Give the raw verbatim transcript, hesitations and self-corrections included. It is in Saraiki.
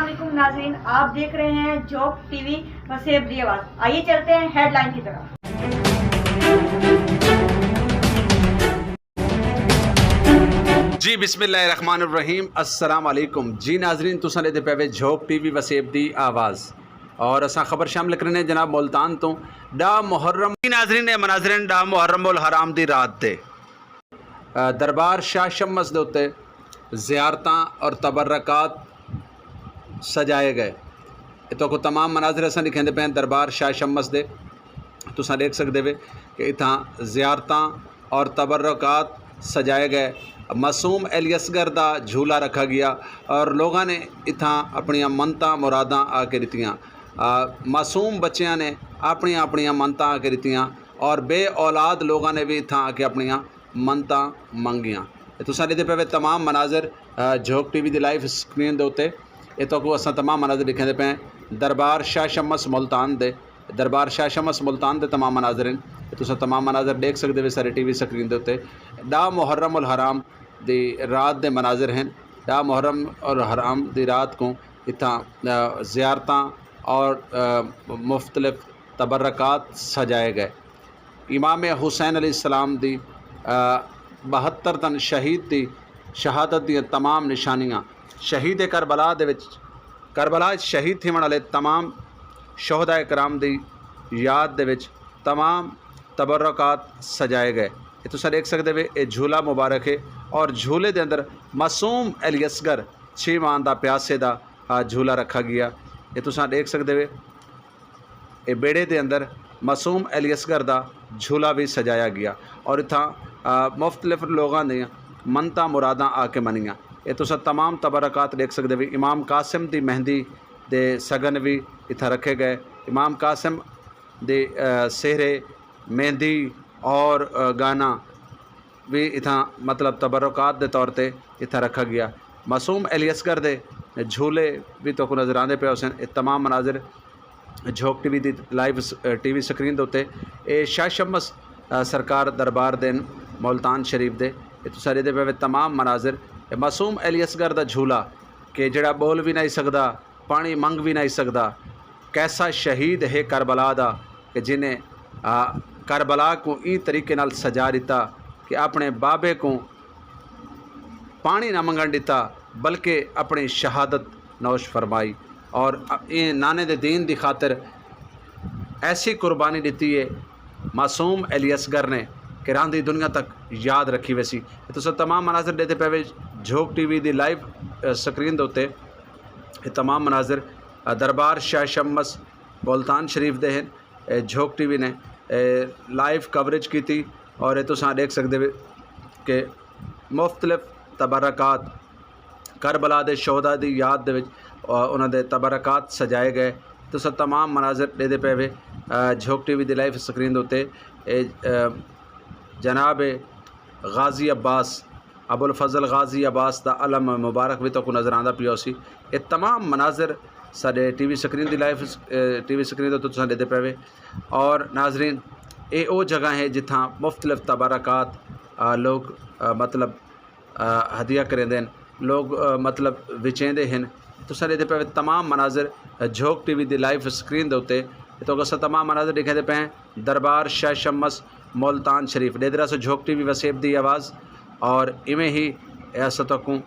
علیکم ناظرین، آپ دیکھ رہے ہیں جھوک ٹی وی وسیب دی آواز۔ آئیے چلتے ہیں ہیڈ لائن کی طرف۔ جی بسم اللہ الرحمن الرحیم، السلام علیکم۔ جی ناظرین، تساں ݙیہدے پئے وے جھوک ٹی وی وسیب دی آواز، اور اساں خبر شامل کرنے جناب ملتان توں۔ ݙاہ محرم، جی ناظرین، اے مناظر ہن ݙاہ محرم الحرام دی رات دے۔ دربار شاہ شمس دے اتے زیارتاں اور تبرکات سجائے گئے۔ اتھاں کو تمام مناظر اساں ݙکھیندے پئے ہیں دربار شاہ شمس دے۔ تساں ݙیکھ سڳدے وے کہ اتھاں زیارتاں اور تبرکات سجائے گئے۔ معصوم علی اصغر دا جھولا رکھا گیا اور لوگاں نے اتھاں اپݨیاں منتاں مراداں آ کے ݙتیاں۔ معصوم بچیاں نے اپݨیاں اپݨیاں منتاں آ کے ݙتیاں اور بے اولاد لوگاں نے وی اتھاں آ کے اپݨیاں منتاں منگیاں۔ اے تساں ݙیہدے پئے وے تمام مناظر جھوک ٹی وی دی لائیو سکرین دے اتے۔ اے تہاکوں اساں تمام مناظر ݙکھیندے پئے ہیں دربار شاہ شمس ملتان دے۔ دربار شاہ شمس ملتان دے تمام مناظر ہن۔ اے تساں تمام مناظر ݙیکھ سڳدے وے سارے ٹی وی سکرین دے اتے۔ ݙاہ محرم الحرام دی رات دے مناظر ہن۔ ݙاہ محرم الحرام دی رات کوں اتھاں زیارتاں اور مختلف تبرکات سجائے گئے۔ امام حسین علیہ السلام دی بہتر تن شہید دی شہادت دیاں تمام نشانیاں، شہید کربلا دے وچ، کربلا وچ شہید تھیوݨ والے تمام شہداء کرام دی یاد دے وچ تمام تبرکات سجائے گئے۔ اے تساں ݙیکھ سڳدے وے، اے جھولا مبارک ہے اور جھولے دے اندر معصوم علی اصغر چھ ماہ دا پیاسے دا جھولا رکھا گیا۔ اے تساں ݙیکھ سڳدے وے۔ اے بیڑے دے اندر معصوم علی اصغر دا جھولا وی سجایا گیا اور اتھاں مختلف لوگاں دیاں منتاں مراداں آ کے منیاں۔ اے تساں تمام تبرکات ݙیکھ سڳدے وے۔ امام قاسم دی مہندی دے سڳن وی اتھاں رکھے گئے۔ امام قاسم دے سہرے، مہندی اور گانا وی اتھاں مطلب تبرکات دے طور تے اتھاں رکھا گیا۔ معصوم علی اصغر دے جھولے وی تہاکوں نظر آندے پئے ہوسن۔ اے تمام مناظر جھوک ٹی وی دی لائیو ٹی وی سکرین دے اتے۔ اے شاہ شمس سرکار دربار دے ہن ملتان شریف دے۔ اے تساں ݙیہدے پئے وے تمام مناظر۔ اے معصوم علی اصغر دا جھولا کہ جیڑھا ٻول وی نہ ہی سڳدا، پاݨی منگ وی نہ ہی سڳدا۔ کیسا شہید ہے کربلا دا کہ جنہیں کربلا کوں ایں طریقے نال سجا ݙتا کہ اپݨے بابے کوں پاݨی نہ منگݨ ݙتا بلکہ اپݨی شہادت نوش فرمائی اور ایں نانے دے دین دی خاطر ایسی قربانی ݙتی ہے معصوم علی اصغر نے کہ رہندی دنیا تک یاد رکھی ویسی۔ تساں تمام مناظر ݙیہدے پئے وے جھوک ٹی وی دی لائیو سکرین دے اتے۔ اے تمام مناظر دربار شاہ شمس ملتان شریف دے ہن۔ جھوک ٹی وی نے لائیو کوریج کیتی اور اے تساں ݙیکھ سڳدے وے کہ مختلف تبرکات کربلا دے شہداء دی یاد دے وچ انہاں دے تبرکات سجائے گئے۔ تساں تمام مناظر ݙیہدے پئے وے جھوک ٹی وی دی لائیو سکرین دے اتے۔ اے جناب غازی عباس، ابوالفضل غازی عباس دا علم مبارک وی تہاکوں نظر آندا پیا ہوسی۔ اے تمام مناظر ساݙے ٹی وی سکرین دی لائیو ٹی وی سکرین دے اتے تساں ݙیہدے پئے وے۔ اور ناظرین، اے او جگہ ہے جتھاں مختلف تبرکات لوگ مطلب ہدیہ کریندے ہن، لوگ مطلب وچیندے ہن۔ تساں ݙیہدے پئے وے تمام مناظر جھوک ٹی وی دی لائیو سکرین دے اتے۔ تہاکوں اساں تمام مناظر ݙکھیندے پئے ہیں دربار شاہ شمس ملتان شریف۔ ݙیہدے رہسو جھوک ٹی وی وسیب دی آواز اور ایویں ہی اساں تہاکوں